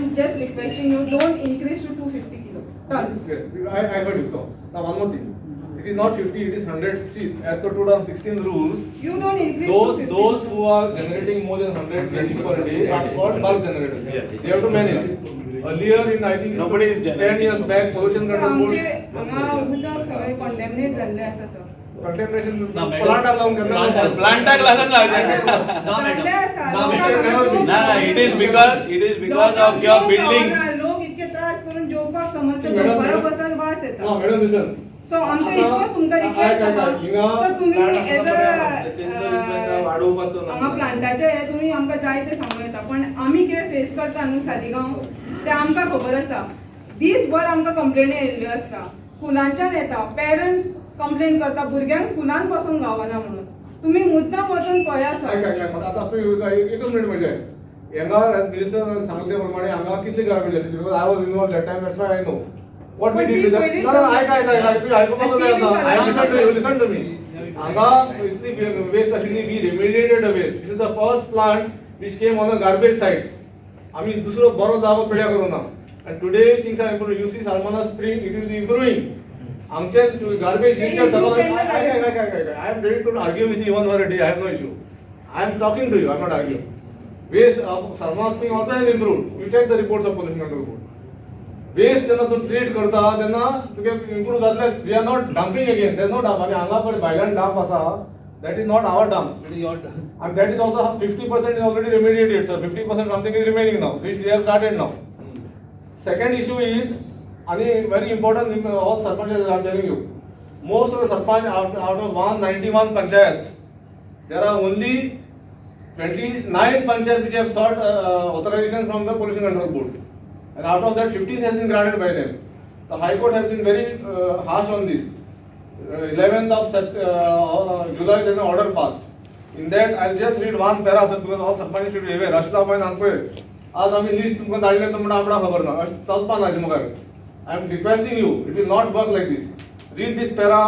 am just requesting you, don't increase to 250 kilo tons. I heard you. So now one more thing. It is not 50, it is 100. See, as per 2016 rules, You don't increase to those 50. Those who are generating more than 100 kg per day are called bulk generators. Yes. They have to manage. Earlier in, I think, Nobody is 10 generating. Years back, pollution control board आमचे हांगा उदक सगळें contaminate जाल्लें आसा sir. Contamination ना, madam. प्लांटाक लागून केन्ना प्लांटाक लागून ना, जाल्लें आसा. ना, लोकांक madam. हांगा जेवंक ना ना, it is because of your लोकांक बिल्डिंग. जेवंक लोक इतके त्रास करून जेवपाक समस्या, See, madam, बरो बसन वास ना येता. Madam, listen. सो आमचो इतको तुमकां रिक्वेस्ट आहा सो तुमी एज अ वाडोवपाचो ना. हांगा प्लांटाचे हे तुमी आमकां जाय ते सांगू येता, पण आमी कितें फेस करता न्हू सालिगांव, तें आमकां खबर आसा. दीसभर आमकां कंप्लेनी येयल्ल्यो आसता. स्कुलांच्यान येता, पेरंट्स कंप्लेन करता, भुरग्यांक स्कुलान बसून गावना म्हणून. तुमी मुद्दाम वचून पळया काय सर. काय काय आता तूं एकच मिनिट. म्हणजे हांगा एज मिनिस्टर सांगले प्रमाणे हांगा कितली गार्बेज आशिल्ली, because I was involved that time, that's why I know what we पण did. ती पयलीं ना, आयक आयक आयक, तुवें आयकुपाक जाय आतां. ती I listen to you, listen to me. हांगा इतली वेस्ट आशिल्ली, we remediated the waste. This is the first plant which came on a garbage site. आमी दुसरो बरो जागो पेड्यार करूं ना आनी today things are improve. You see Salmona spring, it is improving. आमचे गार्बेज ते रिचार्ज improve केन्ना I जालें? I am ready to argue with you one for a day. I have no issue. I am talking to you. I am not arguing. Waste of Salmona Spring also has improved. You check the reports of Pollution Control Board. Waste जेन्ना तूं treat करता तेन्ना तुगे improve जातलेच. We are not dumping again. There no dump. आनी हांगा पळय भायल्यान dump आसा, that is not our dump. And that is also 50% is already remediated, sir. 50% something is remaining now, which we have started now. Second issue is, and very important, all sarpanches, I am telling you, most of the sarpanch out of 191 panchayats, there are only 29 panchayats which have sought authorization from the Pollution Control Board. And out of that, 15 has been granted by them. The High Court has been very harsh on this. 11th of July, there is an order passed. In that, I'll just read one para, sir, because all sarpanch should be aware. अशें जावपा ना पळय, आज आमी list तुमकां धाडलें, म्हणटा आमकां खबर ना, अशें चलपा ना हाजे मुखार. I am requesting you, it will not work like this. Read this para.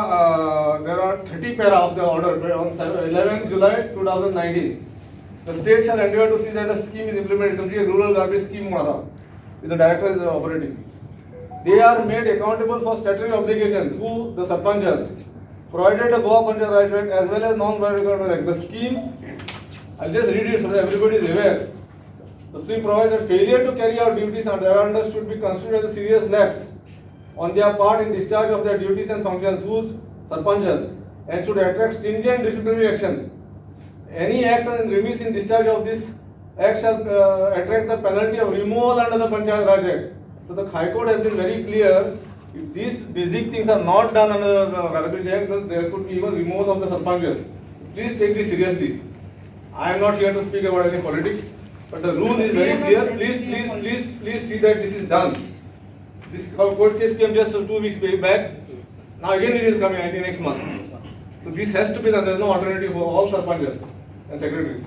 There are 30 para of the order on 11 July 2019. The state shall endeavour to see that a scheme is implemented. तुमची rural garbage scheme म्हणून आसा, the director is operating. They are made accountable for statutory obligations, who? The sarpanchas, provided the Goa Panchayat Raj Act as well as non-private act. The scheme, I'll just read it so that everybody is aware. The scheme provides that failure to carry out duties and thereunder should be considered as a serious lapse on their part in discharge of their duties and functions, whose? Sarpanchas, and should attract stringent disciplinary action. Any act in remiss in discharge of this act shall attract the penalty of removal under the Panchayat Raj Act. So the High Court has been very clear, if these basic things are not done under the Garbage Act, then there could be even removal of the sarpanches. Please take this seriously. I am not here to speak about any politics, but the rule is very clear. Please, please, please, please see that this is done. This court case came just 2 weeks back. Now again it is coming, I think next month. So this has to be done. There is no alternative for all sarpanches and secretaries.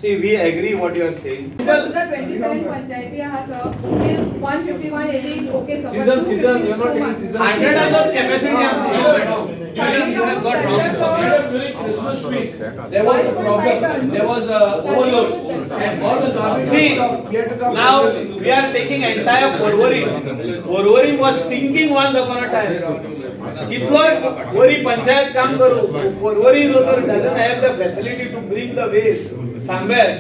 See, we agree what you are saying. सुद्धा 27 पंचायती आहा sir, 150, 180 is okay sir. Season, season, you are not taking season. 100 of capacity. You have got wrong. Madam, during Christmas week, there was a problem, there was a overload, and all the garbage. See, We had to come. Now we are taking entire Porvorim. Porvorim was stinking once upon a time. इतलो वरी पंचायत काम करू, Porvorim जो तर doesn't have the facility to bring the waste somewhere,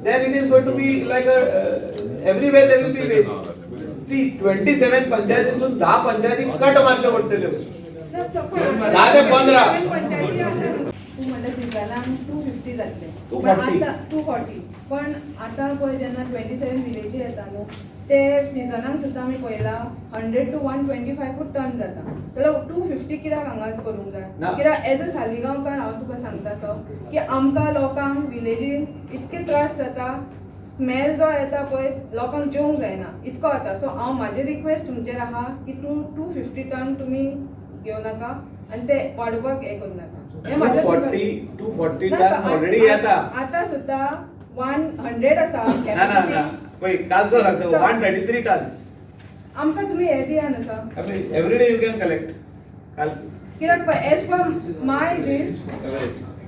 then it is going to be like a everywhere there will be waste. See, 27 पंचायतीतून 10 पंचायती cut मारच्यो पडटल्यो. 10 ते 15. पंचायती आसा न्हू. तूं म्हणटा सिजनाक 250 जातले. 240. 240, पण आतां पळय, जेन्ना 27 विलेजी येता न्हू, ते सिजनाक सुद्दां आमी पळयला, 100 to 125 ton जाता. जाल्यार 250 कित्याक हांगाच करूंक जाय? ना. कित्याक एज अ सालिगांवकार हांव तुका सांगता सर, की आमकां लोकांक विलेजीन इतके त्रास जाता. स्मेल जो येता पळय, लोकांक जेवंक जायना इतको जाता. सो हांव म्हाजें रिक्वेस्ट तुमचेर आहा की 250 टन तुमी घेवं नाका आनी ते वाडोवपाक हें करूं नाका. हें म्हाजें. 240, 240 ना, टन sir, already येता. आता सुद्दां 100 आसा ना ना कॅपॅसिटी. ना, पळय, कालचो सांगता, Sir. 133 tons. आमकां तुमी हें दिया न्हू sir. Every day you can collect काल. कित्याक पळय, as per my this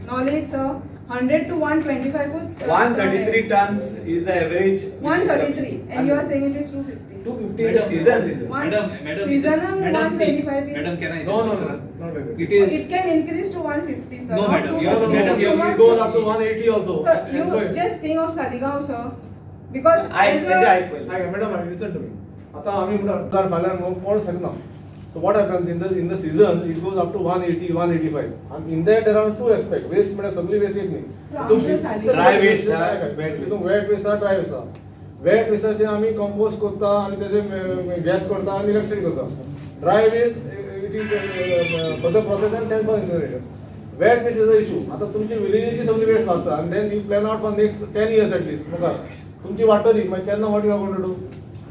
knowledge sir, 100 to 125. 133 tons is the average. 133, and you are saying it is 250. 250 in the season. One- Madam, Seasonal madam, see, 125 is- Madam, can I? No, just no, no, interrupt? not like that. It is, It can increase to 150, sir. No, not madam, you are- 250. madam, It's you too It much, goes sir. up to 180 also. Sir, you just think of Saligao, sir, because आयक as तेजें a आयक पयलीं. I, madam, listen to me. आता आम्ही म्हणटा फाल्यां कोण सांगना. So what happens in the season, it goes up to 180, 185. And in that there are two aspects. Waste म्हळ्यार सगळी waste एक न्ही. So आमच्या साली- Dry waste आहा, wet waste. तितून वेट वेस्ट आहा, ड्राय वेस्ट आहा. वेट वेस्टाचे आमी कंपोस्ट करता आनी तेजे गॅस करता आनी इलेक्ट्रिसिटी करता. Dry waste, it is further process and send for incineration. Wet waste is a issue. आता तुमची विलेजीची सगळी वेस्ट लागता आनी then you plan out for next 10 years at least. मुखार तुमची वाडटली, मागीर तेन्ना what you are going to do?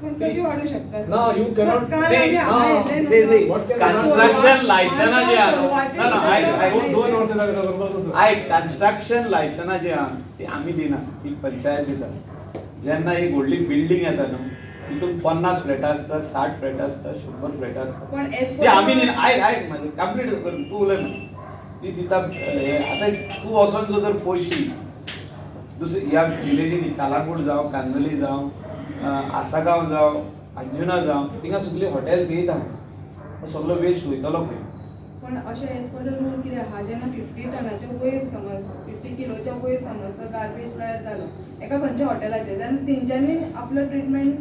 पण कशी वाडू शकता, sir? No, you cannot- काल See, आमी हांगा no, येयल्ले न्हू, see, sir. see, What can- construction license जे आहा न्हू, ना, ना, आयक, आयक. दोन वर्सां जाली करपाक. आयक, कन्स्ट्रक्शन लायसनां जी आहा ती आमी दिना, ती पंचायत दिता. जेन्ना एक व्हडली बिल्डींग येता न्हू, तितून 50 फ्लॅटां आसता, 60 फ्लॅटां आसता, 100 फ्लॅटां आसता. पण as ती per आमी दिना. आयक, आयक, म्हाजें कंप्लीट कर, तूं उलय न्हू. ती दिता हे. आतां तूं वचोन जर पळयशी दुसरी ह्या विलेजींनी, कालांगूट जावं, कांदोली जावं, आसागांव जावं, अंजुना जावं, थिंगा सगळीं हॉटेल्स येयत आहा. सगलो वेस्ट वयतलो खंय? पण अशें एज पर the rule कितें आहा, जेन्ना 50 टनाच्या वयर समज, 50 किलोच्या वयर समज तो गार्बेज तयार जालो एका खंयच्या हॉटेलाचेर, जाल्यार तेंच्यांनी आपलो ट्रिटमेंट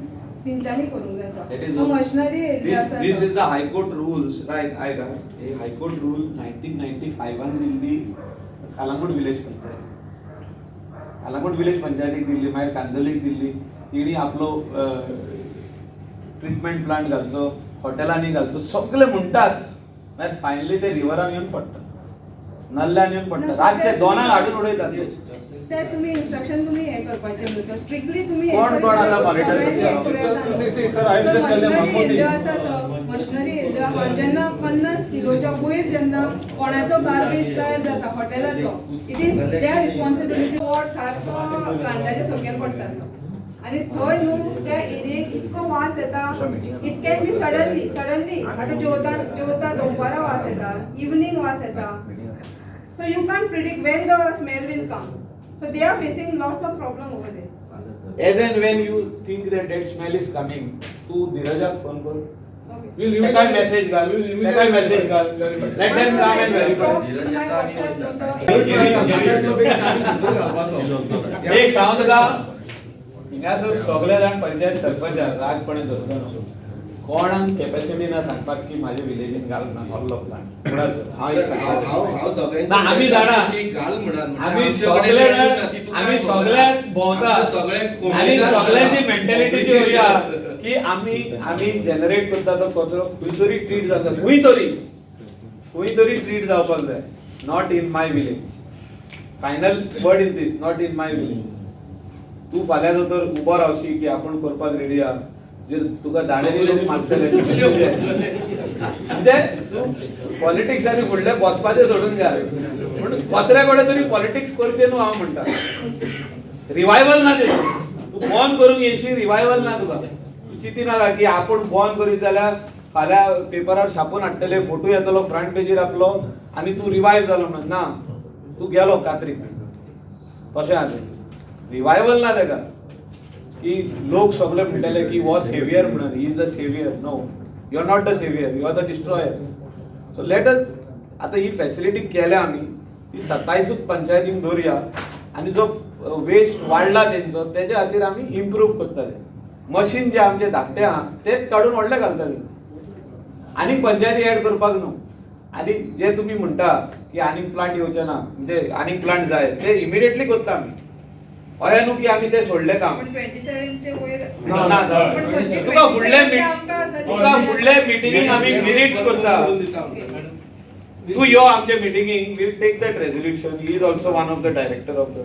तेंच्यांनी करूंक जाय. That is sir, machinery येयल्ली This आसा this sir. Is the High Court rules, right? आयक हा. हे हायकोर्ट रूल 1995 दिल्ली कालांगूट विलेज पंचायत, कालांगूट विलेज पंचायतीक दिल्ली, मागीर कांदोलीक दिल्ली. तेणी आपलो ट्रिटमेंट प्लांट घालचो, हॉटेलांनी घालचो, सगळे म्हणटात. मागीर फायनली ते रिवरान येवन पडटा, नल्ल्यान येवन पडटा. ना, रातचे 2 हांक हाडून उडयतात. ते तुम्ही इन्स्ट्रक्शन तुम्ही हे करपाचे न्हू सर, स्ट्रिक्टली तुम्ही हे कोण कोण आतां monitor सगळ्यांनी हे करता? करूं येता. See, see, sir, I will just tell them one more machinery thing. येयल्ल्यो आसा सर, मशिनरी येयल्ल्यो आहा. जेन्ना 50 किलोच्या वयर जेन्ना कोणाचो गार्बेज तयार जाता हॉटेलाचो, it is their responsibility. Ward सारको प्लांटाच्या सकयल पडटा सर, आनी थंय न्हू त्या एरियेक इतको वास येता. It can be suddenly, suddenly आतां जेवता जेवता दनपारां वास येता, इवनींग वास येता. So you can't predict when the smell will come. So they are facing lots of problem over there. As and when you think that that smell is coming, तूं धीरजाक phone कर. Okay. We'll तेकाय message घाल, We'll immediately तेकाय message घाल. verify. Let them come and verify. My WhatsApp, no, sir. एक सांगू तुका, हिंगासर सगळे जाण पंचायत सरपंच आहा, रागपणे धरचो न्हू. कोणाक कॅपॅसिटी ना सांगपाक की माझ्या विलेजीन घाल ना व्हडलो प्लांट. हांव एक हांव हांव सांगता सगळ्यांचे ना, आमी जाणा. की घाल म्हणान. आमी सगळे जाण, आमी सगळ्याक भोंवता आनी सगळ्यांची मेंटॅलिटी जी अशी आहा की आमी जनरेट करता तो कचरो खंय तरी ट्रीट जाता, खंय तरी ट्रीट जावपाक जाय. Not in my village. Final word is this, not in my village. तूं फाल्यां जर तर उबो रावशी की आपूण करपाक रेडी आहा, जे तुका दाणेरी लोक मारतले. म्हणजे तूं पॉलिटिक्स आनी फुडलें बसपाचें सोडून घाल, पूण कचऱ्या कडेन तरी पॉलिटिक्स करचें न्हू. हांव म्हणटा, रिवायवल ना तेजें. तूं बंद करूंक येशी, रिवायवल ना तुका. तूं चिंती नाका की आपूण बंद करीत जाल्यार फाल्यां पेपरार छापून हाडटले, फोटो येतलो फ्रंट पेजीर आपलो आनी तूं रिवायव जालो म्हणून. ना, तूं गेलो कात्रीक. तशें आहा तें, रिवायवल ना तेका की लोक सगळे म्हणटले की हो सेवियर म्हणून. He is the saviour. No, you are not the saviour, you are the destroyer. So let us, आतां ही फॅसिलिटी केल्या आमी, ती 27ूच पंचायतींक दवरुया आनी जो वेस्ट वाडला तेंचो, तेजे खातीर आमी इम्प्रूव करतले. मशीन जे आमचे धाकटे आहा तेच काडून व्हडले घालतले, आनीक पंचायती एड करपाक न्हू. आनी जे तुमी म्हणटा की आनीक प्लांट येवचे ना, म्हणजे आनीक प्लांट जाय, ते इमिडिएटली करता आमी. अशें न्हू की आमी ते सोडले काम. पण 27 चे वयर ना ना, पण खंयचे तुका फुडल्या 27 ते आमकां असं तुका फुडल्या मिटिंगेक आमी मिनिट करता. तू यो आमच्या मिटिंगेक, we'll take that resolution. He is also one of the director of the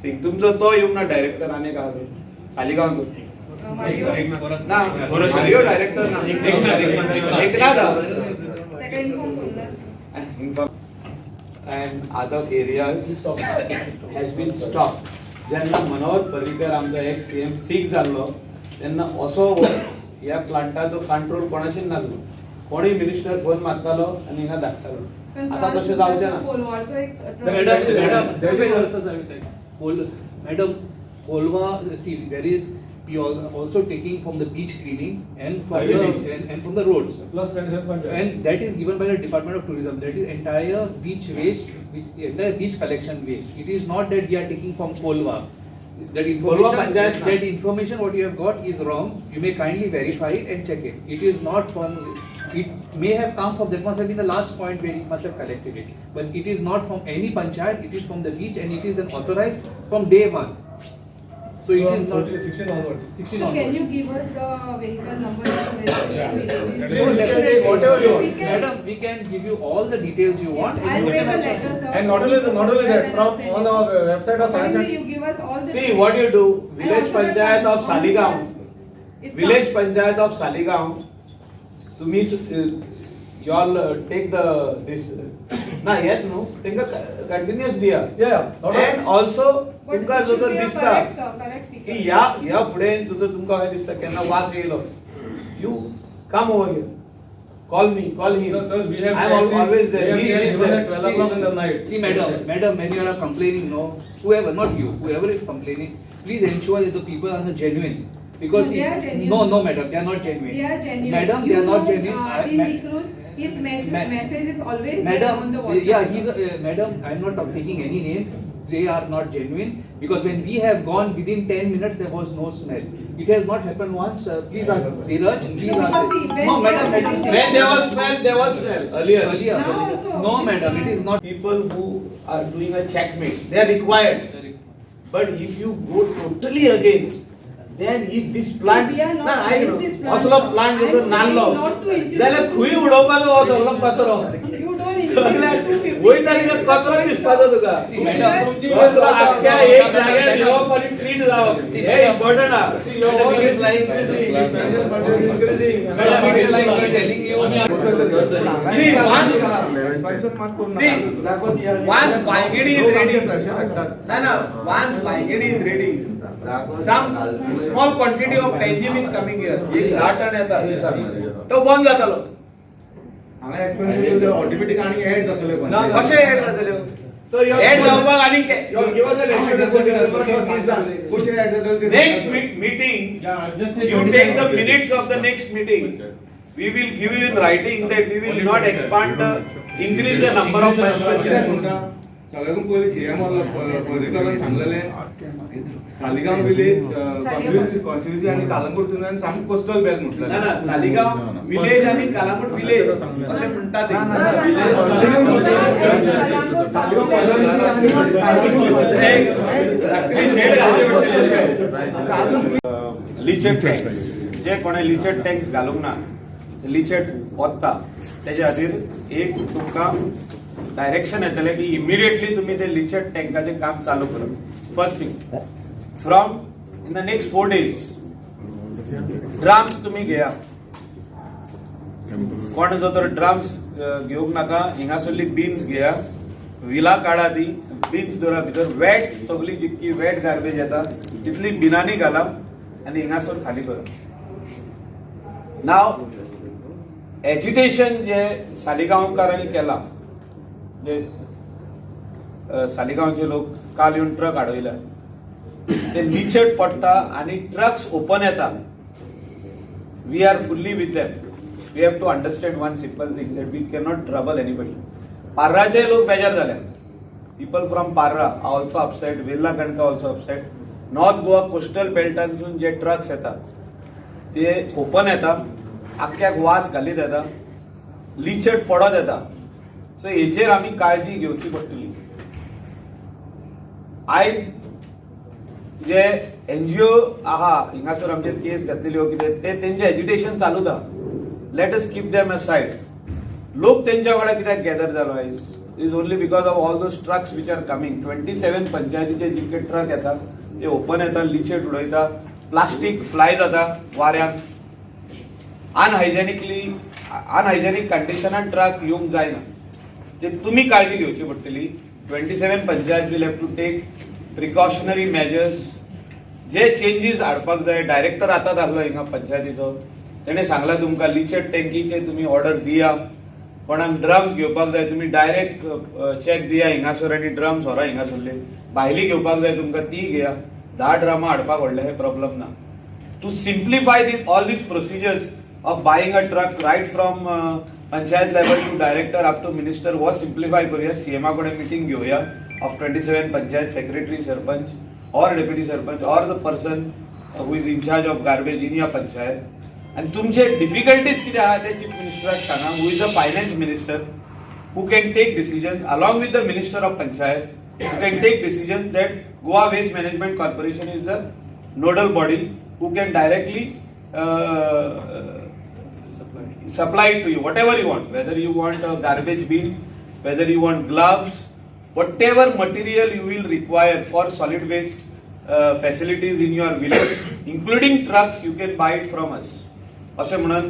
thing. तुमचो तो येवंक ना डायरेक्टर, आनी एक आहा सालिगांवचो. ना, मारियो डायरेक्टर ना, एकनाथ आहा. ताका इन्फॉर्म करूंक नासता. And other areas has been stopped. जेन्ना मनोहर पर्रीकर आमचो एक्स सीएम सीक जाल्लो, तेन्ना असो ह्या प्लांटाचो कंट्रोल कोणाशीच नासलो. कोणूय मिनिस्टर फोन मारतालो आनी हिंगा धाडटालो. कारण आतां तशें जावचें ना. कोलवाळचो एक Madam, madam, There is a- Madam, Kolwa, see, there is, you are also taking from the beach cleaning and from Highway the, beach. and from the roads. Plus 27 panchayat. And that is given by the Department of Tourism, that is entire beach waste, entire beach collection waste. It is not that we are taking from Kolwa. That Colva information, panchayat na. that information what you have got is wrong, you may kindly verify it and check it. It is not from, it may have come from, that must have been the last point where it must have collected it. But it is not from any panchayat, it is from the beach and it is an authorized from day one. So it is not. 16 onwards. 16 So can onwards. you give us the vehicle number of registration villages? No, definitely. Whatever you want. We can- Madam, we can give you all the details you want. I'll and you write can a also- letter, sir. And not only that, from on our website of science Accordingly, and you give us all the. See what you do, And village also the panchayat of Saligao, It village comes- panchayat of Saligao, तुम्ही you all take the this ना हेच न्हू तांकां continuous दिया. Yeah, not only- and also But तुमकां it जो should तर be a दिसता correct, sir, correct की figure. ह्या ह्या फुडें तुजो तुमकां अशें दिसता केन्ना वास येयलो, you come over here, call me, call him. Sir, sir, we have I am checked it. Always there. We have checked even at 12 o'clock in the night. See, madam, madam, when you are complaining, no, whoever, not you, whoever is complaining, please ensure that the people are not genuine. Because No, they are genuine. No, no, madam, they are not genuine. They are genuine. Madam, they You are not know, genuine. Dean D'Cruz, his message is always there Madam, on the WhatsApp. yeah, he's madam, I'm not taking any names. They are not genuine because when we have gone within 10 minutes, there was no smell. It has not happened once. Please ask Dheeraj. Please No, ask. because see, when No, they madam, are madam. coming- When there was smell, there was smell earlier. Earlier. Now also, No, this madam, it is not. People who are doing a checkmate, they are required. But if you go totally against, then if this plant, We are not ना, I against this plant. असलो plant I am जर नाल्लो saying not to increase जाल्यार to खंय उडोवपाचो हो सगलो कचरो? You don't increase सगळ्याक to 250. वयता तिका कचरो दिसपाचो तुका. See, madam, तुमची असलो आख्ख्या एक जाग्यार येवप आनी ट्रीट जावप See, हें madam. Important आहा. See, your Madam, work it is is like- increasing, increasing. Madam, it is like we are telling you. See, once- Expansion मात करू See, नका. once Waigedi is ready, pressure हाडटात. ना ना, once Waigedi is ready, some small quantity of Panjim is coming here. एक 10 ton येता दिसाक, तो बंद जातलो. हांगा एक्सपेन्शन केलें ऑटोमॅटीक आनी ऍड जातले. ना, ना. कशें ऍड जातले? So your add जावपाक आनी You give us a lecture. कशें ऍड जातले ते next meeting, you take the minutes of the next meeting. We will give you in writing that we will not expand the, increase the number of कित्याक panchayats. म्हणटा सगळ्याकून पयलीं CM पर्रीकरान सांगलेलें Saligao village constituency आनी कालंगूट सामको coastal belt ना म्हटलें. ना, सालिगांव विलेज आनी कालांगूट विलेज अशें म्हणटा ते. ना, ना, ना, ना, ना. शेड घालचे पडटले. लिचेट टँक्स जे कोणे लिचेट टँक्स घालूंक ना, लिचेट वता तेजे खातीर एक तुमकां डायरेक्शन येतलें की इमिडिएटली तुमी ते लिचेट टँकाचें काम चालू करात. First thing, from in the next 4 days drums तुमी घेया. कोण जो तर ड्रम्स घेवंक नाका, हिंगासरली बिन्स घेया, विला काडा, ती बिन्स दवरा भितर, वेट सगळी जितकी वेट गार्बेज येता तितली बिनांनी घाला आनी हिंगासर खाली करा. नाव एजिटेशन जे सालिगांवकारांनी केला, जे सालिगांवचे लोक काल येवन ट्रक आडयल्या, ते लिचट पडटा आनी ट्रक्स ओपन येता. We are fully with them. We have to understand one simple thing, that we cannot trouble anybody. पार्राचे लोक बेजार झाले. People from Parra are also upset, Velha Kankam also upset. North Goa coastal बेल्टांतून J trucks येतात ते open येता, आख्याक वास घालीत येता, लिचट पडत येता. सो हेचेर आमी काळजी घेवची पडटली. आयज जे एनजीओ आहा हिंगासर आमचेर केस घातलेली हो कितें ते तेंचे एजिटेशन चालूच आहा. Let us keep them aside. लोक तेंच्या वांगडा कित्याक गॅदर जालो आयज is only because of all those trucks which are coming. 27 पंचायतीचे जितके ट्रक येता ते ओपन येता, लिचेट उडयता, प्लास्टीक फ्लाय जाता वाऱ्यान. अनहायजेनिकली, अनहायजेनीक कंडिशनान ट्रक येवंक जायना, ते तुमी काळजी घेवची पडटली. 27 panchayat will have to take precautionary measures. J changes हाडपाक जाय, डायरेक्टर आतां दाखलो हिंगा पंचायतीचो, तेणें सांगलां तुमकां लिचेट टँकीचे तुमी ऑर्डर दिया. कोणाक ड्रम्स घेवपाक जाय, तुमी डायरेक्ट चॅक दिया हिंगासर आनी ड्रम्स व्हरा हिंगासरले. भायली घेवपाक जाय तुमकां, ती घेया. 10 ड्रमां हाडपाक व्हडलें हें प्रॉब्लम ना. To simplify this all these procedures of buying a truck right from panchayat level to director up to minister हो सिम्प्लिफाय करूया. सीएमा कडेन मिटींग घेवया of 27 panchayat secretary, sarpanch or deputy sarpanch or the person who is in charge of garbage in your panchayat. आनी तुमचे difficulties कितें आहा ते chief मिनिस्टराक सांगा, who is the finance minister, who can take decision along with the minister of panchayat, who can take decision that Goa Waste Management Corporation is the nodal body who can directly supply it to you, whatever you want, whether you want a garbage bin, whether you want gloves, whatever material you will require for solid waste facilities in your village, including trucks, you can buy it from us. अशें म्हणून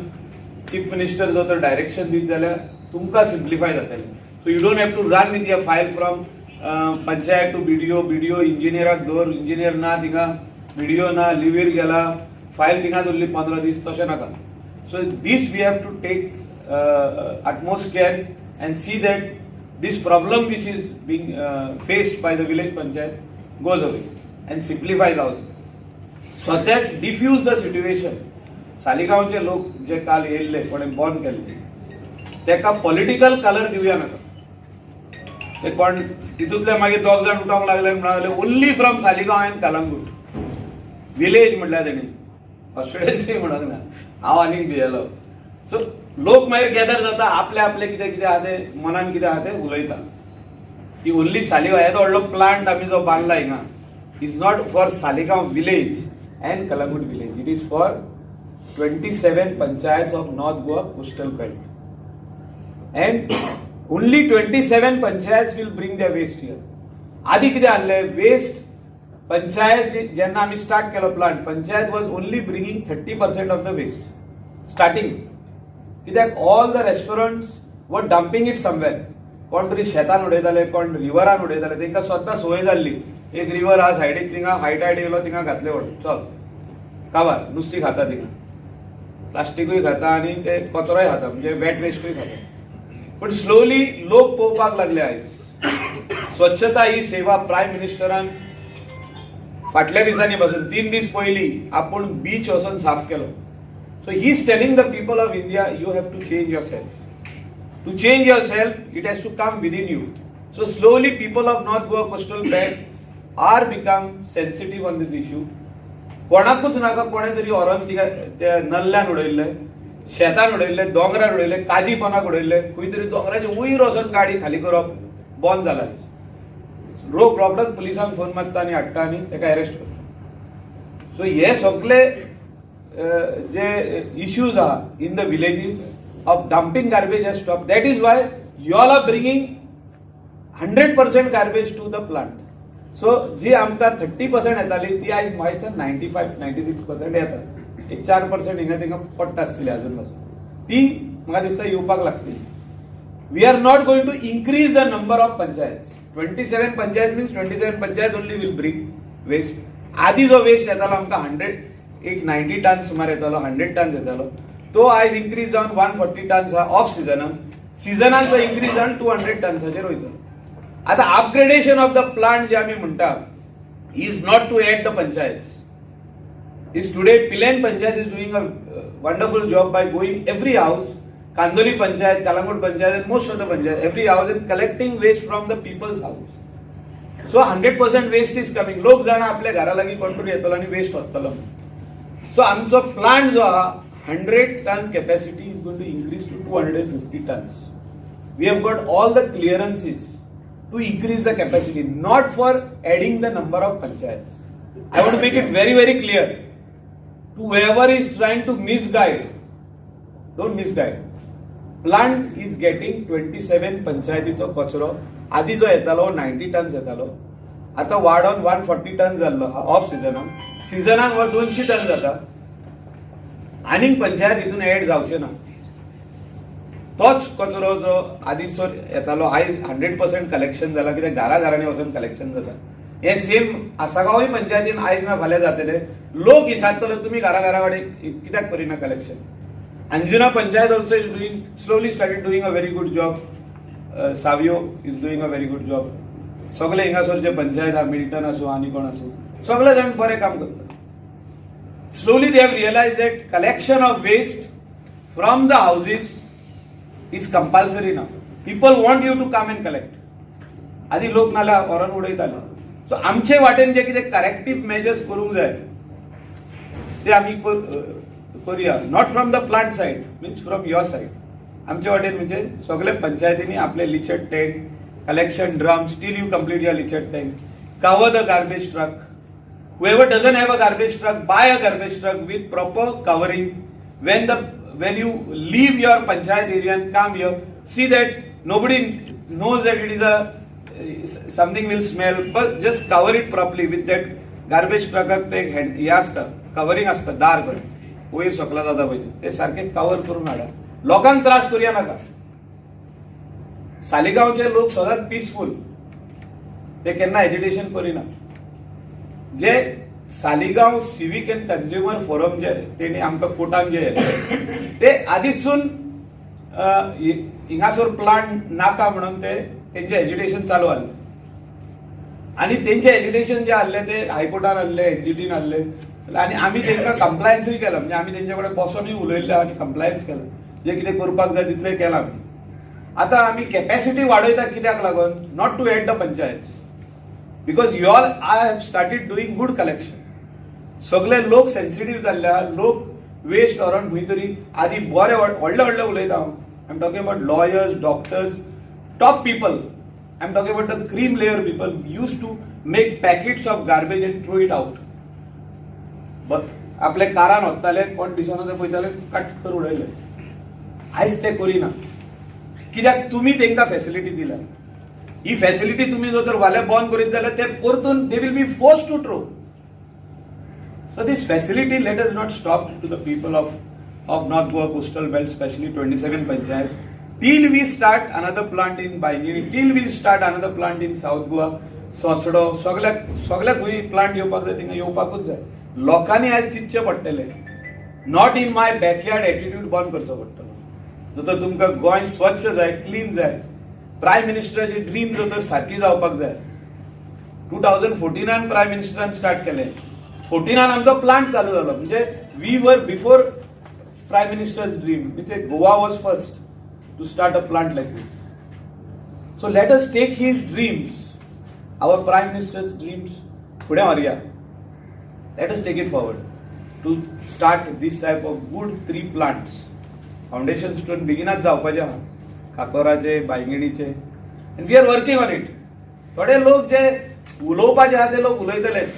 chief minister जो तर direction दित जाल्यार तुमकां simplify जातलें. So you don't have to run with your file from panchayat to BDO, BDO इंजिनियराक दवर, engineer ना थिंगा, बीडीओ ना, लिवीर गेला, फायल थिंगाच उरली 15 दीस, तशें नाका. So this we have to take utmost care and see that this problem which is being faced by the village panchayat goes away and simplifies out. सद्याक डिफ्यूज the situation. सालिगांवचे लोक जे काल येयल्ले, कोणे बॉन केल्ले, तेका पॉलिटिकल कलर दिवया नाका. ते कोण तितूंतले मागीर दोग जाण उठोंक लागले, म्हणून लागले only from Saligao and Calangute village म्हटल्यार तेणी कॉन्स्टिट्युएन्सी म्हणूंक ना. हांव आनीक भियेलो. सो लोक मागीर गॅदर जाता, आपले आपले कितें कितें आहा ते मनान कितें आहा ते उलयता की ओन्ली सालिगांव. येदो व्हडलो प्लांट आमी जो बांदला हिंगा is not for Saligao village and Calangute village, it is for 27 panchayats of North Goa coastal belt and only 27 panchayats will bring their waste here. आधी कितें आहलें, वेस्ट पंचायत जेन्ना आमी स्टार्ट केलो plant, panchayat was only bringing 30% of the waste starting, कित्याक all the restaurants were dumping it somewhere. कोण तरी शेतान उडयताले, कोण रिवरान उडयताले. तांकां स्वता संवय जाल्ली, एक रिवर आहा सायडीक, थिंगा हाय टायड येयलो, थिंगा घातले व्हडून, चल काबार. नुस्तीं खाता थिंगा, प्लास्टिकूय खाता आनी ते कचरोय खाता, म्हणजे वेट वेस्टूय खाता. पण स्लोली लोक पळोवपाक लागले. आयज स्वच्छता ही सेवा प्रायम मिनिस्टरान फाटल्या दिसांनी पासून 3 दीस पयलीं आपूण बीच वचून साफ केलो. So he is telling the people of India, you have to change yourself. To change yourself, it has to come within you. So slowly people of North Goa coastal belt are become sensitive on this issue. कोणाकूच नाका कोणें तरी व्हरोन तिका त्या नल्ल्यान उडयल्ले, शेतान उडयल्ले, दोंगरार उडयल्ले, काजी पोनाक उडयल्ले, खंय तरी दोंगराचे वयर वचून गाडी खाली करप बंद जाला. लोक रोखडोच पुलिसांक फोन मारता आनी हाडटा आनी ताका अरेस्ट करता. सो हे सगळे जे इश्यूज आहा in the villages of dumping garbage has stop. That is why you all are bringing 100% garbage to the plant. So जी आमकां 30% येताली ती आयज म्हाका दिसता 95, 96% येता. एक 4% हिंगा थिंगा पडटा आसतली अजून पासून, ती म्हाका दिसता येवपाक लागतली. We are not going to increase the number of panchayat. 27 panchayat means 27 panchayat only will bring waste. आदी जो वेस्ट येतालो आमकां 100, एक 90 टन सुमार येतालो, 100 टन्स येतालो, तो आयज इन्क्रीज जावन 140 टन्स आहा ऑफ सिजनान. सिजनान तो इन्क्रीज जावन 200 टन्साचेर वयतलो. आता अपग्रेडेशन ऑफ the plant जे आमी म्हणटा is not to add the panchayat. Is today Pilerne Panchayat is doing a wonderful job by going every house, Kandoli Panchayat, Calangute Panchayat and most of the panchayat, every house and collecting waste from the people's house. So 100% waste is coming. लोक जाणा आपल्या घरा लागीं कोण तरी येतलो आनी waste व्हरतलो. So आमचो प्लांट जो आहा, 100 ton capacity is going to increase to 250 tons. We have got all the clearances to increase the capacity, not for adding the number of panchayats. I want to make it very, very clear to whoever is trying to misguide, don't misguide. Plant is getting 27 पंचायतीचो कचरो. आधी जो येतालो 90 turns येतालो, आता वाडोन 140 ton जाल्लो of सिजनान. सिजनान हो 200 ton जाता. आनीक पंचायत हितून एड जावचे ना. तोच कचरो जो आदीं येतालो, आयज 100% कलेक्शन जाला, कित्याक घरा घरांनी वचून कलेक्शन जाता. हे सेम आसागांवूय पंचायतीन आयज ना फाल्यां जातले. लोक विचारतले, तुमी घरा घरा कडेन कित्याक करिना collection? Anjuna panchayat also is doing, slowly started doing a very good job. Savio is doing a very good job. सगळे हिंगासर जे पंचायत आहा, मिल्टन आसूं आनी कोण आसूं, सगळे जाण बरें काम करतात. Slowly they have realized that collection of waste from the houses is compulsory now. People want you to come and collect. आधी लोक नाल्या व्हरोन उडयताले. सो आमचे वाटेन जे कितें करेक्टीव मेजर्स करूंक जाय ते आमी करूया, not from the plant side, means from your side. आमचे वाटेन म्हणजे सगळे पंचायतींनी आपले leachate tank, collection drum, till you complete your leachate tank, cover the garbage truck. Whoever doesn't have a garbage truck, buy a garbage truck with proper covering. When you leave your panchayat area and come here, see that nobody knows that it is a something will smell, but just cover it properly with that garbage truck. ते एक हे आसता, covering आसता, दार कडेन वयर सकला जाता पळय, ते सारखे कवर करून हाडा. लोकांक त्रास करूया नाका. सालिगांवचे लोक सदांच पिसफूल, ते केन्ना एजिटेशन करिना. जे Saligao civic and consumer forum जे तेणी आमकां कोर्टान जे ते आदीसून हिंगासर प्लांट नाका म्हणून ते तेंचे एजिटेशन चालू आहलें आनी तेंचे एजिटेशन जे आहले ते हायकोर्टान आहले, एनजीटीन आहले आनी आमी तेंकां कंप्लायन्सूय केला. म्हणजे आमी तेंचे कडेन बसोनूय उलयल्ले आनी कंप्लायन्स केला. जे कितें करपाक जाय तितलें केलां आमी. आतां आमी कॅपॅसिटी वाडयता कित्याक लागून? Not to add the panchayat, because you all I have started doing good collection. सगळे लोक सेन्सिटीव जाल्ले आहा. लोक वेस्ट व्हरोन खंय तरी आदी बरे व्हडले व्हडले उलयता हांव. I am talking about lawyers, doctors, top people. I am talking about the cream layer. People used to make packets of garbage and throw it out. आपले कारान वताले, कोण दिसना ते पळयताले, काट कर उडयले. आयज ते करिना. कित्याक? तुमी तांकां फॅसिलिटी दिल्या. ही फॅसिलिटी तुमी जर तर फाल्यां बंद करीत जाल्यार ते परतून they will be forced to throw. So this facility, let us not stop to the people of North Goa coastal belt, specially 27 panchayat, till we start another plant in Bainguinim, till we start another plant in South Goa, Sonsodo, सगळ्याक सगळ्याक खंय plant येवपाक जाय थिंगा येवपाकूच जाय. लोकांनी आयज चिंतचें पडटलें. Not in my backyard attitude बंद करचो पडटलो. जर तर तुमकां गोंय स्वच्छ जाय, क्लीन जाय, प्रायम मिनिस्टराची ड्रीम जर तर सारकी जावपाक जाय. 2014 प्रायम मिनिस्टरान स्टार्ट केलें, 14 आमचो प्लांट चालू जालो. म्हणजे we were before Prime Minister's dream. म्हणजे Goa was first to start a plant like this. So let us take his dreams, our Prime Minister's dreams, फुडें व्हरया. Let us take it forward to start this type of good three plants. Foundation stone बेगिनाच जावपाचे आहा काकोराचे, बांयगिणीचे, and we are working on it. थोडे लोक जे उलोवपाचे आहा ते लोक उलयतलेच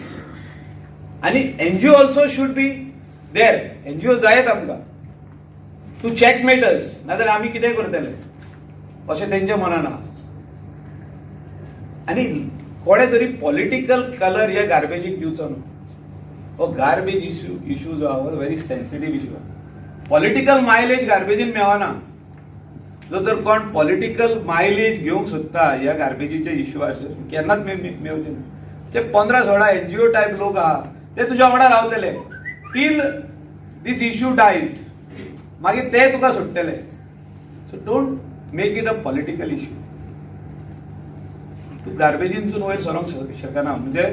आनी NGO also should be there. NGO जायत आमकां टू चॅक मेटर्स, नाजाल्यार आमी कितें करतले अशें तेंच्या मनान आहा. आनी कोणे तरी पॉलिटिकल कलर ह्या गार्बेजीक दिवचो न्हू. हो गार्बेज इश्यू जो आहा हो व्हेरी सेन्सिटीव इश्यू आहा. पॉलिटिकल मायलेज गार्बेजीन मेळना. जो तर कोण पॉलिटिकल मायलेज घेवंक सोदता ह्या गार्बेजीच्या इश्यूआचेर, केन्नाच मेवचे ना. जे 15-16 एनजीओ टायप लोक आहा ते तुज्या वांगडा रावतले टील दीस इश्यू डायज. मागीर ते तुका सोडटले. So don't make it a political issue. तूं गार्बेजीनसून वयर सरोंक शकना. म्हणजे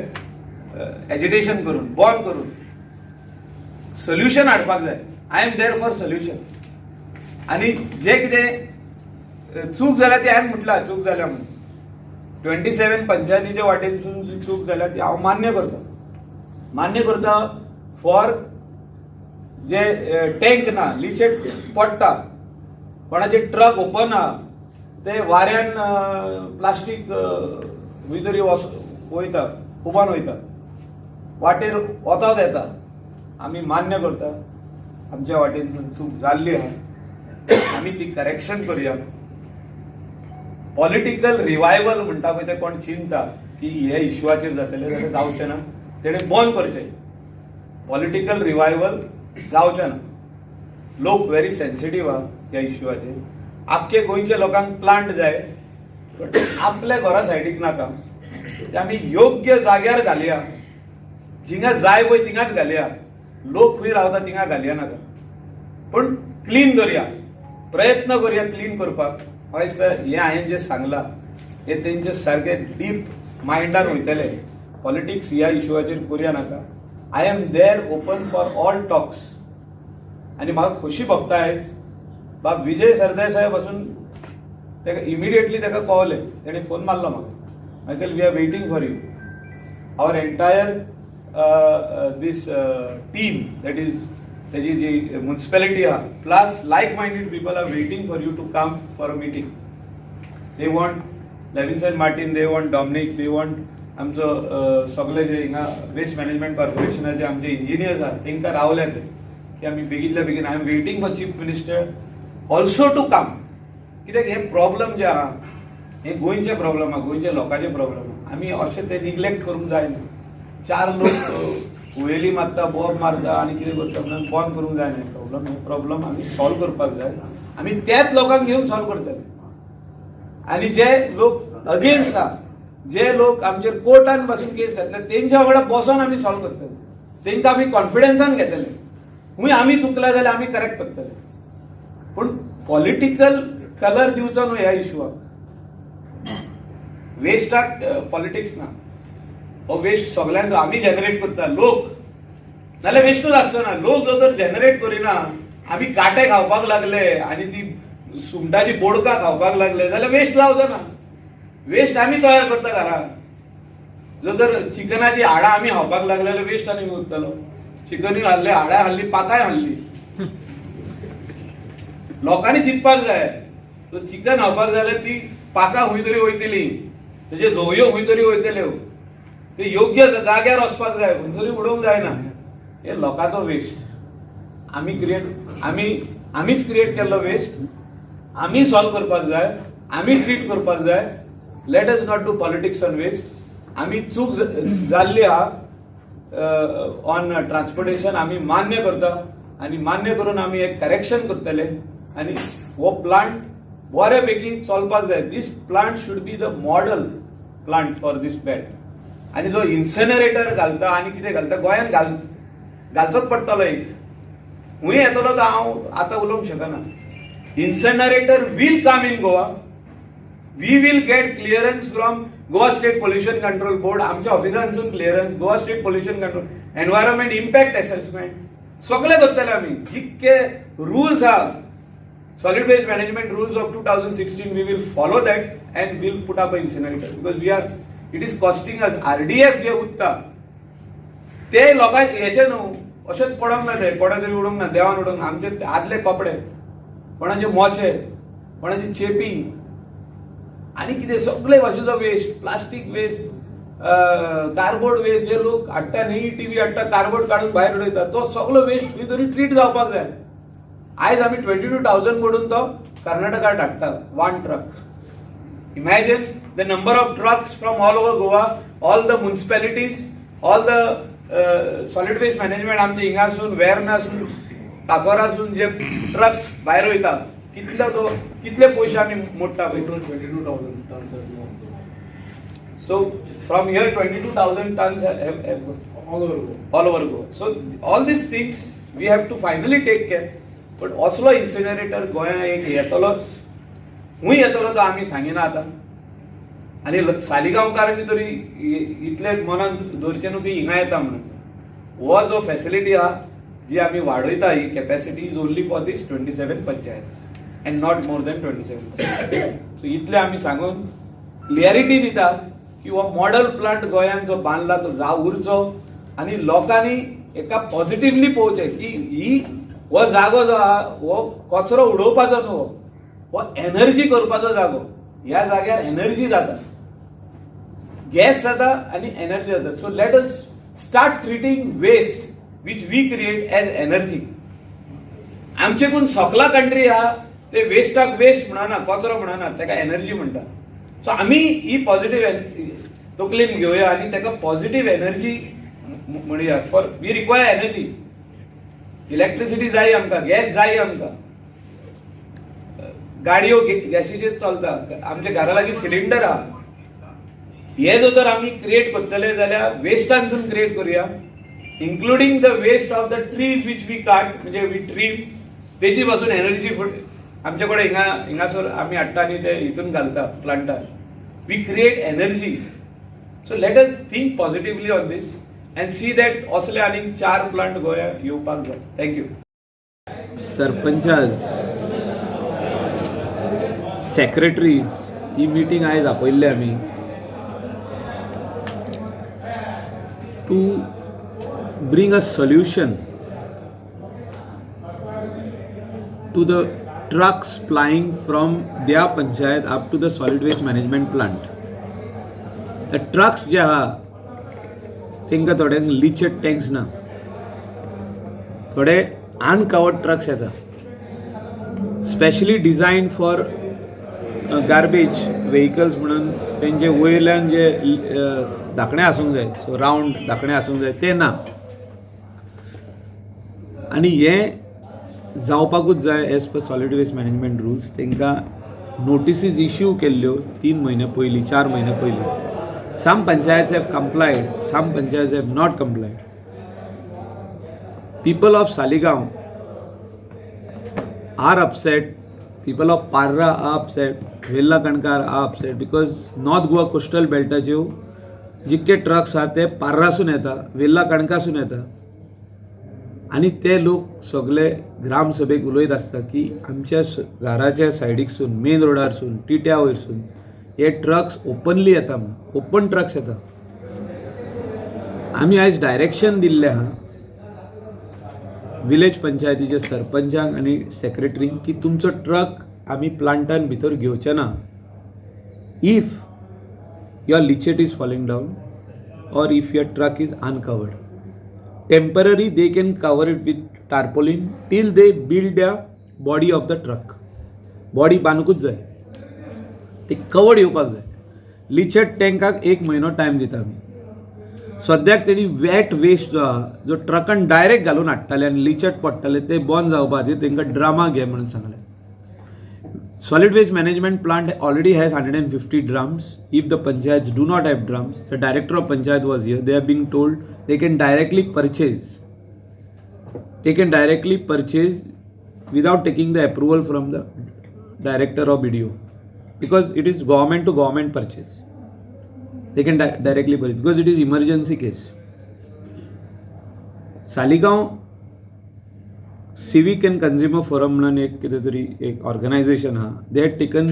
एजिटेशन करून, बॉन करून सोल्युशन हाडपाक जाय. I am there for solution. आनी जे कितें चूक जाल्या ती हांवें म्हटलां चूक जाल्या म्हणून. 27 पंचायतीच्या वाटेनसून जी चूक जाल्या ती हांव मान्य करता, मान्य करता. फॉर जे टँक ना, लिचेट पडटा, कोणाचे ट्रक ओपन आहा, ते वाऱ्यान प्लास्टीक खंय तरी वयता, उबान वयता, वाटेर वतात येता. आमी मान्य करता, आमच्या वाटेन चूक जाल्ली आहा. आमी ती करेक्शन करूया. पॉलिटिकल रिवायवल म्हणटा पळय, ते कोण चिंता की हे इश्यूआचेर जातले जाल्यार जावचें ना. तेणें बंद करचें. पॉलिटिकल रिवायवल जावचें ना. लोक व्हेरी सेन्सिटीव आहा ह्या इश्यूआचेर. आख्खे गोंयच्या लोकांक प्लांट जाय, बट आपल्या घरा सायडीक नाका. ते आमी योग्य जाग्यार घालया. जिंगा जाय पळय थिंगाच घालया. लोक खंय रावता थिंगा घालया नाका. पूण क्लीन दवरया, प्रयत्न करुया क्लीन करपाक. म्हाका दिसता हें हांवें जें सांगलां हें तेंचे सारकें डीप मायंडान वयतलें. पॉलिटिक्स ह्या इशुवाचेर करुया नाका. I am there open for all talks. आनी म्हाका खोशी भोगता आयज बाब विजय सरदेसाय पासून ताका इमिडिएटली ताका कळलें. तेणें फोन मारलो म्हाका, "Michael, we are waiting for you. Our entire this team, that is ताजी जी म्युन्सिपॅलिटी आहा, plus like minded people are waiting for you to come for a meeting." They want Levinson Martin, they want Dominic, they want आमचो सगळे जे हिंगा waste management कॉर्पोरेशनाचे आमचे engineers आहात, तांकां रावल्या ते की आमी बेगीनल्या बेगीन. I am waiting for Chief Minister also to come, कित्याक हे प्रॉब्लम जे आहा हे गोंयचे प्रॉब्लम आहा, गोंयच्या लोकांचे प्रॉब्लम आहा. आमी अशें ते निग्लेक्ट करूंक जायना. चार लोक हुयेली मारता, बोब मारता आनी कितें करता म्हणून बंद करूंक जायना हे प्रॉब्लम. हे प्रॉब्लम आमी सॉल्व करपाक जाय. आमी त्याच लोकांक घेवन सॉल्व करतले आनी जे लोक अगेन्स्ट आहा, जे लोक आमचेर कोर्टान पासून केस घातले, तेंच्या वांगडा बसोन आमी सॉल्व करतले. तेंकां आमी कॉन्फिडन्सान घेतले. खूंय आमी चुकले जाल्यार आमी करेक्ट करतले, पूण पॉलिटिकल कलर दिवचो न्हू ह्या इशुआक. वेस्टाक पॉलिटिक्स ना. हो वेस्ट सगळ्यांचो आमी जनरेट करता लोक, नाल्यार वेस्टूच आसचो ना. लोक जर तर जनरेट करिना, आमी कांटे खावपाक लागले आनी ती सुंगटाची बोडकां खावपाक लागले जाल्यार वेस्ट जावचो ना. वेस्ट आमी तयार करता घरान. जर तर चिकनाची हाडां आमी खावपाक लागले जाल्यार वेस्ट आनी उरतलो. चिकनूय हाडले, हाडां हाडली, पाकाय हाडली. लोकांनी चिंतपाक जाय. तो चिकन खावपाक जाल्यार ती पाकां खंय तरी वयतली, तेजे झोवयो खंय तरी वयतल्यो. ते योग्य जाग्यार वचपाक जाय, खंयसरूय उडोवंक जायना. हे लोकांचो वेस्ट आमी क्रिएट, आमी आमीच क्रिएट केल्लो वेस्ट आमी सॉल्व करपाक जाय, आमी ट्रीट करपाक जाय. Let us not do politics on waste. आमी चूक जाल्ली आहा ऑन ट्रान्सपोर्टेशन, आमी मान्य करता आनी मान्य करून आमी एक करेक्शन करतले आनी हो प्लांट बऱ्या पैकी चलपाक जाय. This plant should be the model plant for this belt. आनी जो इन्सिनरेटर घालता आनी कितें घालता, गोंयांत घाल घालचोच पडटलो एक. खंय येतलो तो हांव आतां उलोवंक शकना. Incinerator will come in Goa. We will get clearance from Goa State Pollution Control Board. आमच्या ऑफिसांतसून clearance, Goa State Pollution Control, environment impact assessment सगळे करतले आमी. जितके रुल्स आहा, Solid Waste Management Rules of 2016, we will follow that and will put up a incinerator, because we are it is costing us. RDF जे उत्ता ते लोकांक हेचे न्हू, अशेंच पडोंक ना, ते कोणा तरी उडोवंक ना, देवान उडोवंक ना. आमचे आदले कपडे, कोणाचे मोचे, कोणाची चेपी आनी कितें सगळे भाशेचो waste, plastic waste, cardboard waste जे लोक हाडटा न्ही, टीव्ही हाडटा, कार्डबोर्ड काडून भायर उडयता, तो सगळो वेस्ट खंय तरी ट्रीट जावपाक जाय. आयज आमी 22,000 कडून तो कर्नाटकात धाडटा one truck. Imagine the number of trucks from all over Goa, all the municipalities, all the solid waste management. आमचे हिंगासून, वेर्नासून, काकोरासून जे ट्रक्स भायर वयता, कितलो तो कितले पयशे आमी मोडटा पळय. Total 22,000 tons has gone. So from here 22,000 tons have gone. All over Goa. All over Goa. So all these things we have to finally take care. But असलो इन्सिनरेटर गोंयांत एक येतलोच. खंय येतलो तो आमी सांगिना आतां. आनी सालिगांवकारांनी तरी इतले मनान दवरचें न्हू की हिंगा येता म्हणून. हो जो फॅसिलिटी आहा जी आमी वाडयता, ही capacity is only for this 27 panchayat and not more than 27. So इतले आमी सांगून क्लियरिटी दिता की हो मॉडल प्लांट गोंयांत जो बांदला तो जा उरचो आनी लोकांनी एका पॉझिटिव्हली पळोवचें की ही हो जागो जो आहा हो कचरो उडोवपाचो न्हू, हो एनर्जी करपाचो जागो. ह्या जाग्यार एनर्जी जाता, गॅस जाता आनी एनर्जी जाता. So let us start treating waste which we create as energy. आमचेकून सकला कंट्री आहा, ते वेस्टाक वेस्ट म्हणना, कचरो म्हणना, ताका एनर्जी म्हणटा. सो आमी ही पॉझिटिव्ह तकलेन घेवया आनी ताका पॉझिटिव्ह एनर्जी म्हणया. For we require energy, electricity जाय आमकां, गॅस जाय आमकां, गाडयो गॅसीचेर चलता, आमच्या घरा लागीं सिलिंडर आहा. हे जर तर आमी क्रिएट करतले जाल्यार वेस्टांसून क्रिएट करूया, including the waste of the trees which we cut, म्हणजे we trim. तेजी पासून एनर्जी आमचे कडेन हिंगा हिंगासर आमी हाडटा आनी ते हितून घालता प्लांटार. We create energy. So let us think positively on this and see that असले आनीक चार प्लांट गोंयांत येवपाक जाय. Thank you. सरपंचास, सेक्रेटरीज ही मिटींग आयज आपयल्ली आमी to bring a solution to the trucks plying from their panchayat up to the solid waste management plant. The trucks जे आहा तांकां थोड्यांक लिचेट टँक्स ना, थोडे अनकवर्ड ट्रक्स येता, specially design for garbage vehicles म्हणून तेंचे वयल्यान जे धाकणे आसूंक जाय, सो रावंड धाकणे आसूंक जाय, ते ना. आनी हें जावपाकूच जाय as per solid waste management rules. तांकां नोटिसीज इश्यू केल्ल्यो 3 म्हयने पयलीं, 4 म्हयने पयलीं. Some panchayats have complied, some panchayats have not complied. People of Saligao are upset, people of Parra are upset, Velha Kankar are upset, because North Goa coastal बेल्टाच्यो जितके trucks आहा ते पार्रासून येता, वेल्ला कणकासून येता आनी ते लोक सगळे ग्रामसभेक उलयत आसता की आमच्या घराच्या सायडीकसून, मेन रोडारसून, टिट्या वयरसून हे ट्रक्स ओपनली येता म्हणून, ओपन ट्रक्स येता. आमी आयज डायरेक्शन दिल्लें आहा विलेज पंचायतीच्या सरपंचांक आनी सेक्रेटरींक की तुमचो ट्रक आमी प्लांटान भितर घेवचे ना if your leachate is falling down or if your truck is uncovered. Temporary they can cover it with tarpaulin till they build the body of the truck. Body बांदूकूच जाय, ते कवर्ड येवपाक जाय. लिचेट टँकाक एक म्हयनो टायम दिता आमी. सद्याक तेणी वेट वेस्ट जो आहा, जो ट्रकान डायरेक्ट घालून हाडटाले आनी लिचेट पडटाले, ते बंद जावपा खातीर तांकां ड्रामा घे म्हणून सांगलें. Solid waste management plant already has 150 drums. If the panchayats do not have drums, the director of panchayat was here. They have been told they can directly purchase. They can directly purchase without taking the approval from the director or BDO, because it is government to government purchase. They can directly purchase because it is emergency case. Saligao civic and consumer forum म्हणून एक कितें तरी एक organisation आहा. They had taken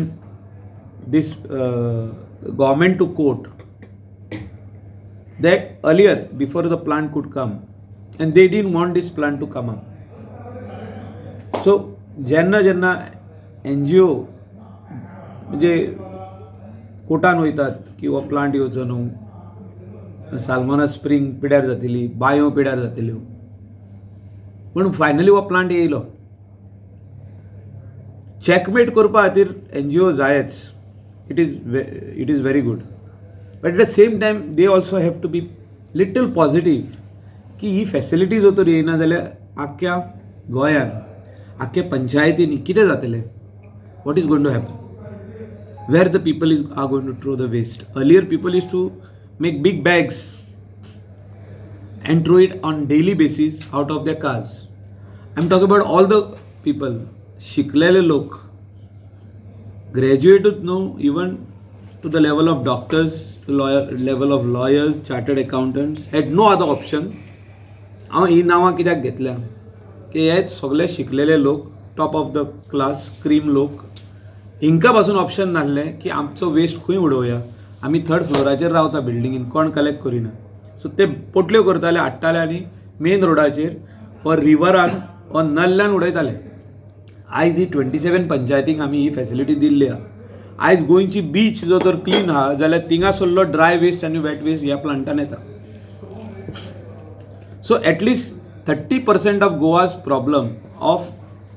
this government to court that earlier, before the plant could come, and they didn't want this plant to come up. So जेन्ना जेन्ना NGO म्हणजे कोर्टान वयतात की हो प्लांट येवचो न्हू, साल्मोना स्प्रींग पिड्यार जातली, बांयो पिड्यार जातल्यो, पूण फायनली हो प्लांट येयलो. चॅकमेट करपा खातीर एनजीओ जायच. It is very good, but at the same time they also have to be little positive की ही फॅसिलिटी जर तर येयना जाल्यार आख्ख्या गोंयान, आख्ख्या पंचायतींनी कितें जातलें? What is going to happen? Where the people is are going to throw the waste? Earlier people used to make big bags and throw it on daily basis out of their cars. I'm talking about all the people, शिकलेले लोक, ग्रॅज्युएटूच न्हू, even to the level of doctors, to lawyer level of lawyers, chartered accountants had no other option. हांव ही नांवां कित्याक घेतल्या की हे सगळे शिकलेले लोक, top of the class, cream लोक, हिंकां पासून ऑप्शन नासलें की आमचो वेस्ट खंय उडोवया? आमी थर्ड फ्लोराचेर रावता बिल्डिंगेन, कोण कलेक्ट करिना. सो ते पोटल्यो करताले, हाडटाले आनी मेन रोडाचेर वा रिवरान वा नल्ल्यान उडयताले. आयज ही 27 पंचायतींक आमी ही फॅसिलिटी दिल्ली आहा. आयज गोंयची बीच जर तर क्लीन आहा जाल्यार थिंगासरलो ड्राय वेस्ट आनी वेट वेस्ट ह्या प्लांटान येता. So at least 30% of Goa's problem of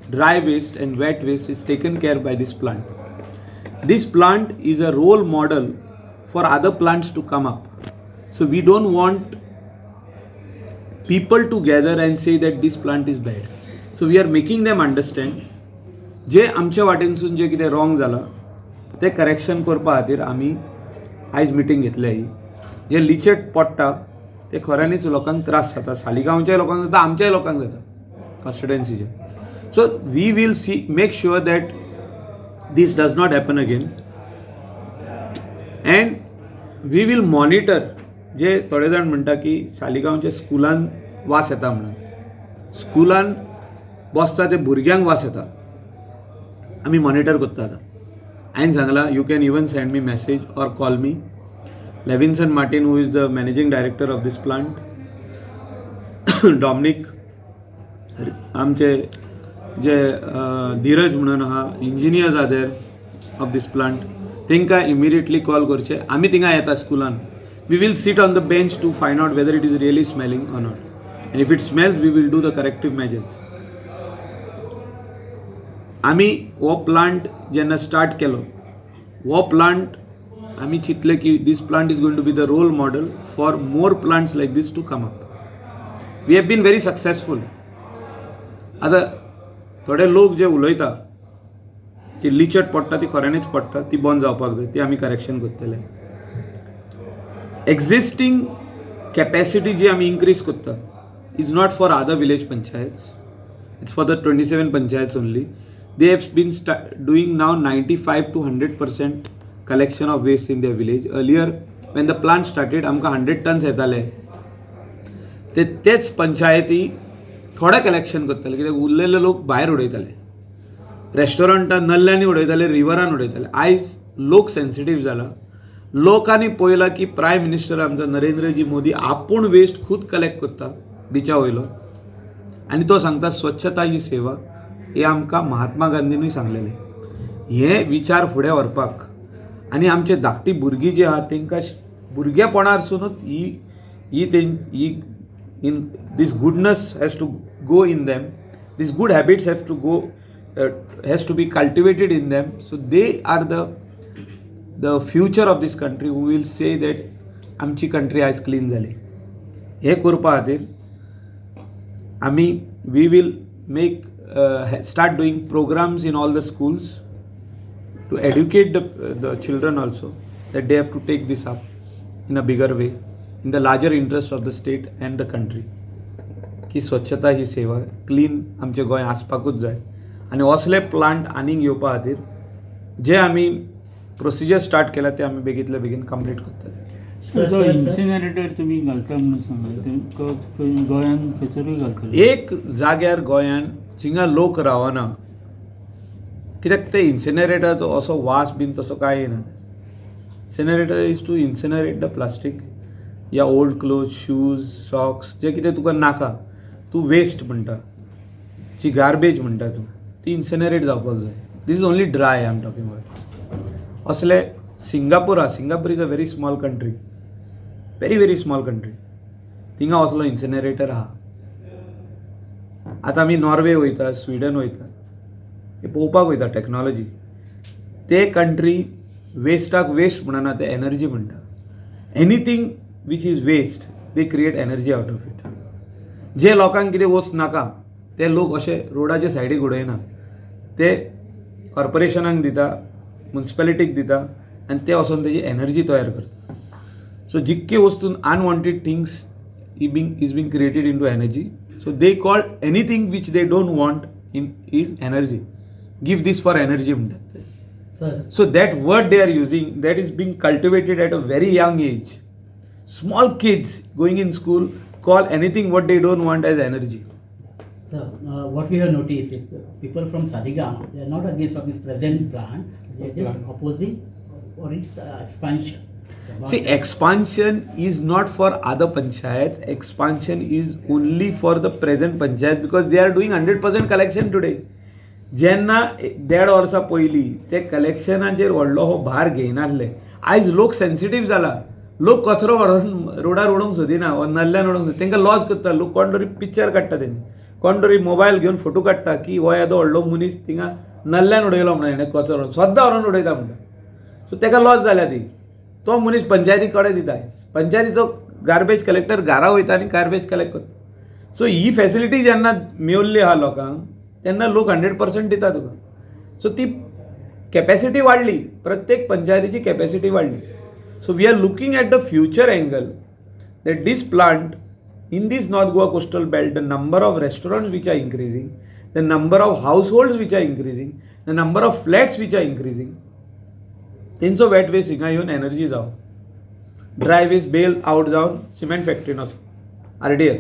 dry waste and wet waste is taken care by this plant. This plant is a role model for other plants to come up. So we don't want people to gather and say that this plant is bad. So we are making them understand जे आमच्या वाटेनसून जे कितें wrong जालां तें correction करपा खातीर आमी आयज meeting घेतल्या ही. जे लिचेट पडटा ते खऱ्यांनीच लोकांक त्रास जाता, सालिगांवच्या लोकांक जाता, आमच्याय लोकांक जाता, कॉन्स्टिट्युएन्सीचे. So we will see make sure that this does not happen again and we will monitor. जे थोडे जाण म्हणटा की सालिगांवच्या स्कुलान वास येता म्हणून, स्कुलान बसता ते भुरग्यांक वास येता, आमी मॉनिटर करता. आतां हांवें सांगलां, you can even send me message or call me. Levinson Martin, who is the managing director of this plant, Dominic, आमचे जे धीरज म्हणून आहा, engineers are there of this plant, तांकां इमिडिएटली कॉल करचे. आमी थिंगा येता स्कुलान, we will sit on the bench to find out whether it is really smelling or not, and if it smells, we will do the corrective measures. आमी हो plant जेन्ना start केलो, हो प्लांट आमी चिंतलें की this plant is going to be the role model for more plants like this to come up. We have been very successful. आतां थोडे लोक जे उलयता की लिचट पडटा, ती खऱ्यांनीच पडटा, ती बंद जावपाक जाय, ती आमी करेक्शन करतले. एक्झिस्टींग कॅपॅसिटी जी आमी इन्क्रीज करता is not for other village panchayats, it's for the 27 panchayats only. They have been doing now 95 to 100% collection of waste in their village. Earlier, when the plant started, आमकां 100 tons येताले, ते तेच पंचायती थोडे collection करताले, कित्याक उरलेले लोक भायर उडयताले, रेस्टॉरंटान नल्ल्यांनी उडयताले, रिवरान उडयताले. आयज लोक सेन्सिटीव जाला. लोकांनी पळयलां की प्रायम मिनिस्टर आमचो नरेंद्रजी मोदी आपूण वेस्ट खूद कलेक्ट करता बिचा वयलो आनी तो सांगता स्वच्छता ही सेवा. हे आमकां महात्मा गांधीनूय सांगलेलें. हे विचार फुडें व्हरपाक आनी आमचे धाकटी भुरगीं जी आहा तांकां भुरगेपणारसुनूच ही ही ही in this goodness has to go in them, this good habits have to go has to be cultivated in them, so they are the future of this country who will say that आमची country आयज clean जाली. हें करपा खातीर आमी we will make start doing programs in all the schools to educate the children also that they have to take this up in a bigger way in the larger interest of the state and the country, की स्वच्छता ही सेवा, clean आमचें गोंय आसपाकूच जाय. आनी असले plant आनीक येवपा खातीर जे आमी प्रोसिजर स्टार्ट केला ते आमी बेगीतले बेगीन कंप्लीट करतले. सर, जो इन्सिनरेटर तुमी घालता म्हणून सांगले, ते खंय गोंयान खंयसरूय घालतले? एक जाग्यार गोंयान जिंगा लोक रावना, कित्याक ते इन्सिनरेटराचो असो वास बीन तसो कांय येना. Incinerator is to incinerate the plastic या ओल्ड क्लोथ, शूज, सॉक्स, जे कितें तुका नाका, तूं वेस्ट म्हणटा, जी गार्बेज म्हणटा तूं, ती इन्सिनरेट जावपाक जाय. This is only dry I am talking about. असले सिंगापूर आहा. Singapore is a very small country, very very small country. थिंगा असलो इन्सिनरेटर आहा. आतां आमी नॉर्वे वयता, स्विडन वयता, हे पळोवपाक वयता टॅक्नॉलॉजी. ते कंट्री वेस्टाक वेस्ट म्हणना, ते एनर्जी म्हणटा. Anything which is waste, they create energy out of it. जे लोकांक कितें वस्त नाका ते लोक अशे रोडाचे सायडीक उडयना, ते कॉर्पोरेशनाक दिता, मुन्सिपेलिटीक दिता आनी ते वचोन तेजी एनर्जी तयार करता. सो जितके वस्तू unwanted things e being is being created into energy. So they call anything which they don't want in is energy. Give this for energy म्हणटात ते. Sir. So that word they are using, that is being cultivated at a very young age. Small kids going in school call anything what they don't want as energy. Sir, what we have noticed is the people from Saligao, they are not against of this present plant, they are just opposing or its expansion. See, expansion is not for other panchayats. Expansion is only for the present panchayat because they are doing 100% collection today. जेन्ना देड वर्सां पयलीं ते कलेक्शनाचेर व्हडलो हो भार घेयनासले. आयज लोक सेन्सिटीव जाला. लोक कचरो व्हरोन रोडार उडोवंक सोदिना वा नल्ल्यान उडोवंक सोदिना. तांकां लॉस करता लोक. कोण तरी पिक्चर काडटा, तेणी कोण तरी मोबायल घेवन फोटो काडटा की हो येदो व्हडलो मनीस थिंगा नल्ल्यान उडयलो म्हणून, हेणें कचरो सद्दां व्हरोन उडयता म्हणटा. सो ताका लॉस जाल्या ती. तो मनीस पंचायती कडेन दिता. पंचायतीचो गार्बेज कलेक्टर घरा वयता आनी गार्बेज कलेक्ट करता. सो ही फॅसिलिटी जेन्ना मेवल्ली आहा लोकांक, तेन्ना लोक 100% दिता तुका. सो ती कॅपॅसिटी वाडली, प्रत्येक पंचायतीची कॅपॅसिटी वाडली. So we are looking at the future angle that this plant in this North Goa coastal belt, the number of restaurants which are increasing, the number of household which are increasing, the number of flats which are increasing, तेंचो wet waste हिंगा येवन energy जावप, dry waste बेल out जावन cement फॅक्टरीन वचप, RDF.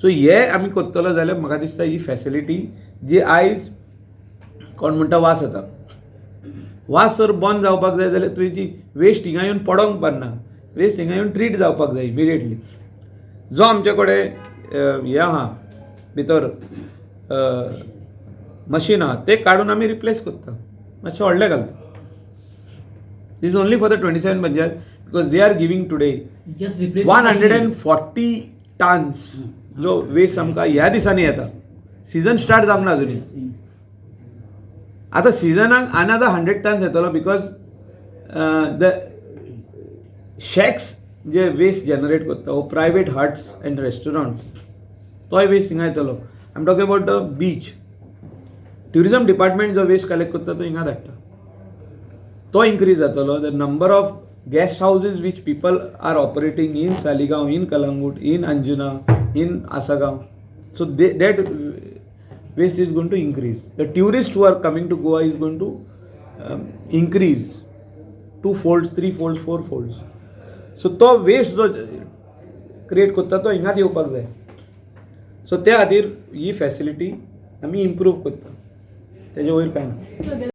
So हे आमी करतलो जाल्यार म्हाका दिसता ही फॅसिलिटी जी आयज कोण म्हणटा वास येता, वास जर बंद जावपाक जाय जाल्यार तुवें जी वेस्ट हिंगा येवन पडोंक पडना, वेस्ट हिंगा येवन ट्रीट जावपाक जाय इमिडिएटली. जो आमचे कडेन हे आहा भितर मशीन आहा ते काडून आमी रिप्लेस करता, मातशें व्हडलें घालता. This only for the 27 panchayat because they are giving today Just replace. 140 tons जो वेस्ट आमकां ह्या दिसांनी येता. सिजन स्टार्ट जावंक ना अजुनूय. आतां सिजनाक अनादर 100 टन्स येतलो because the shacks J waste generate करता वो प्रायवेट हट्स एंड रेस्टॉरंट, तोय वेस्ट हिंगा येतलो. I am talking about the beach. Tourism department जो वेस्ट कलेक्ट करता तो हिंगा धाडटा, तो इन्क्रीज जातलो. The number of guest houses which people are operating in Saligao, in Calangute, in Anjuna, in Assagao, so that waste is going to increase. The tourists who are coming to Goa is going to increase two folds, three folds, four folds. So तो waste जो create करता तो हिंगात येवपाक जाय. So त्या खातीर ही facility आमी improve करता, तेजे वयर कांय ना. So